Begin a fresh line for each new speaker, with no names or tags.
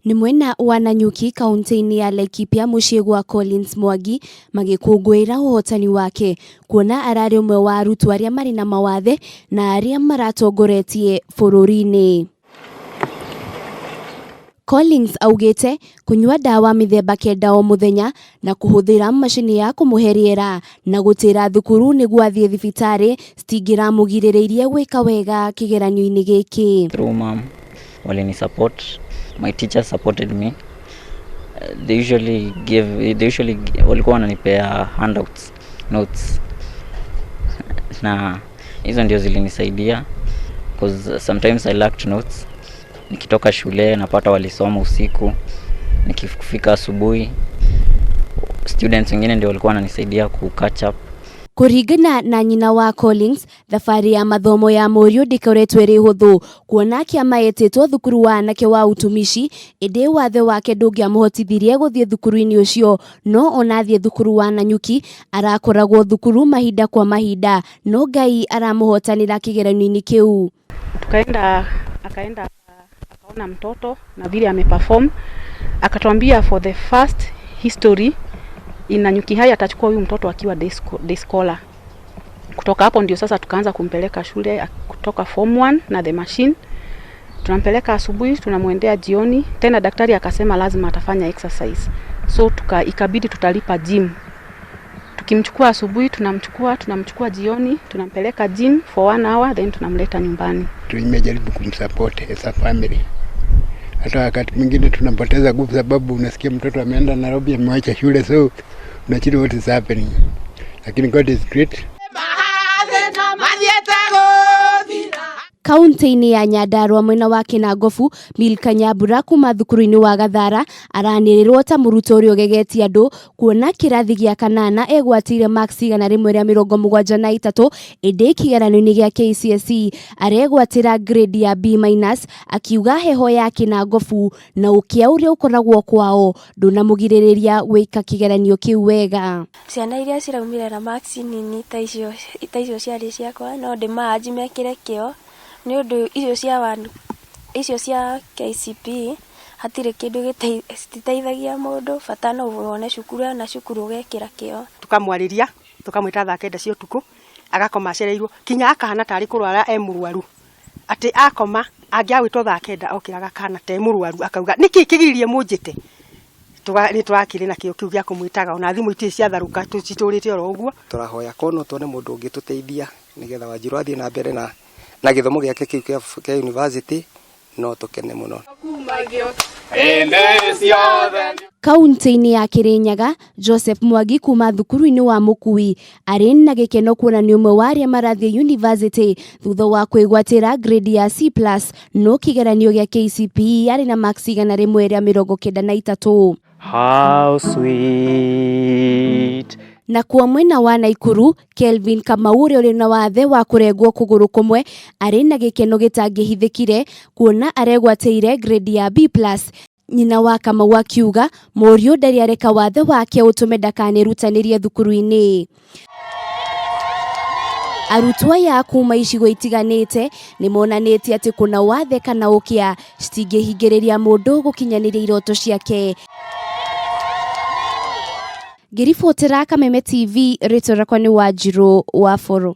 Nĩ mwena wa Nanyuki kaunti-inĩ ya Laikipia mũciĩ gwa Collins Mwangi magĩkũngũĩra ũhotani wake kuona ararĩ ũmwe wa arutwo arĩa marĩ na mawathe na arĩa maratongoretie bũrũri-inĩ. Collins augĩte kũnyua ndawa mĩthemba 9 o mũthenya na kũhũthĩra macini ya kũmũhe rĩera na gũtĩra thukuru nĩguo athiĩ thibitarĩ citingĩramũgirĩrĩirie gwĩka wega kĩgeranio-inĩ gĩkĩ.
Through mom walini support, my teachers supported me. They usually walikuwa wananipea handouts, notes, na hizo ndio zilinisaidia 'cause sometimes I lacked notes. Nikitoka shule napata walisoma usiku, nikifika asubuhi students wengine ndio walikuwa wananisaidia ku catch up.
Kũringana na nyina wa Collins, thabarĩ ya mathomo ya mũriũ ndĩkoretwo ĩrĩ hũthũ kuona kĩama etĩtwo thukuru wa anake wa utumishi ĩndĩ wathe wake ndũngĩamũhotithirie gũthiĩ thukuru-inĩ ũcio, no ona athiĩ thukuru wa Nanyuki arakoragwo thukuru mahinda kwa mahinda, no Ngai aramũhotanĩra kĩgeranio-inĩ kĩu.
Tukaenda, akaenda akaona mtoto na vile ameperform, akatuambia for the first history in Nanyuki High atachukua huyu mtoto akiwa day scholar. Kutoka hapo ndio sasa tukaanza kumpeleka shule kutoka form 1 na the machine. Tunampeleka asubuhi, tunamwendea jioni. Tena daktari akasema lazima atafanya exercise. So ikabidi tutalipa gym. Tukimchukua asubuhi, tunamchukua jioni, tunampeleka gym for 1 hour, then tunamleta nyumbani.
Tumejaribu kumsupport as a family. Hata wakati mwingine tunapoteza nguvu sababu unasikia mtoto ameenda Nairobi, amewacha shule, so unashindwa what is happening. Lakini God is great.
Kaunti-inĩ ya Nyandarua mwena wa Kinangofu, Milka Nyambura kuma thukuru-inĩ wa Gathara aranĩrĩrwo ta mũrutwo ũrĩa ũgegetie andũ kuona kĩrathi gĩa kanana egwatĩire marks 173, ĩndĩ kĩgeranio-inĩ gĩa KCSE aregwatĩra grade ya B minus, akiuga heho ya Kinangofu na ũkĩa ũrĩa ũkoragwo kwao ndũnamũgirĩrĩria gwĩka kĩgeranio kĩu wega.
Ciana iria ciraumire na marks nini ta icio ciarĩ ciakwa, no ndĩmanji mekĩre kĩo nĩ ũndũ icio cia one, icio cia KCPE hatirĩ kĩndũ cititeithagia mũndũ, bata no wone cukuru na cukuru ũgekĩra kĩo.
Tukamwarĩria, tukamwĩta thaa 9 cia ũtukũ, agakoma acereirwo kinya akahana tarĩ kũrwara e mũrwaru, atĩ akoma angĩagwĩtwo thaa 9 okĩraga akahana ta e mũrwaru, akauga nĩkĩ kĩgiririe mũnjĩte. Nĩ tũrakĩrĩ na kĩo kĩu gĩa kũmwĩtaga, ona thimũ itirĩ ciatharũka, citũrĩte oro ũguo.
Tũrahoya korwo no tuone mũndũ ũngĩtũteithia nĩgetha Wanjirũ athiĩ na mbere na gĩthomo gĩake kĩu kĩa university, no tũkene mũno.
Kaunti-inĩ ya Kirinyaga, Joseph Mwangi kuma thukuru-inĩ wa Mũkui arĩ na gĩkeno kuona nĩ ũmwe wa arĩa marathiĩ university thutha wa kwĩgwatĩra grade ya C plus, no kĩgeranio gĩa KCPE arĩ na marks 193.
How sweet.
Nakuo mwena wa Naikuru, Kelvin Kamau ũrĩa ũrĩ na wathe wa kũrengwo kũgũrũ kũmwe arĩ na gĩkeno gĩtangĩhithĩkire kuona aregwatĩire grade ya B plus. Nyina wa Kamau akiuga mũriũ ndarĩ areka wathe wake ũtũme ndakanerutanĩrie thukuru-inĩ. Arutwo aya kuma icigo itiganĩte nĩ monanĩtie atĩ kuna wathe kana ũkĩa citingĩhingĩrĩria mũndũ gũkinyanĩria iroto ciake. Ngĩribotera Kameme TV, rĩtwa rĩakwa nĩ Wanjirũ wa Bũrũ.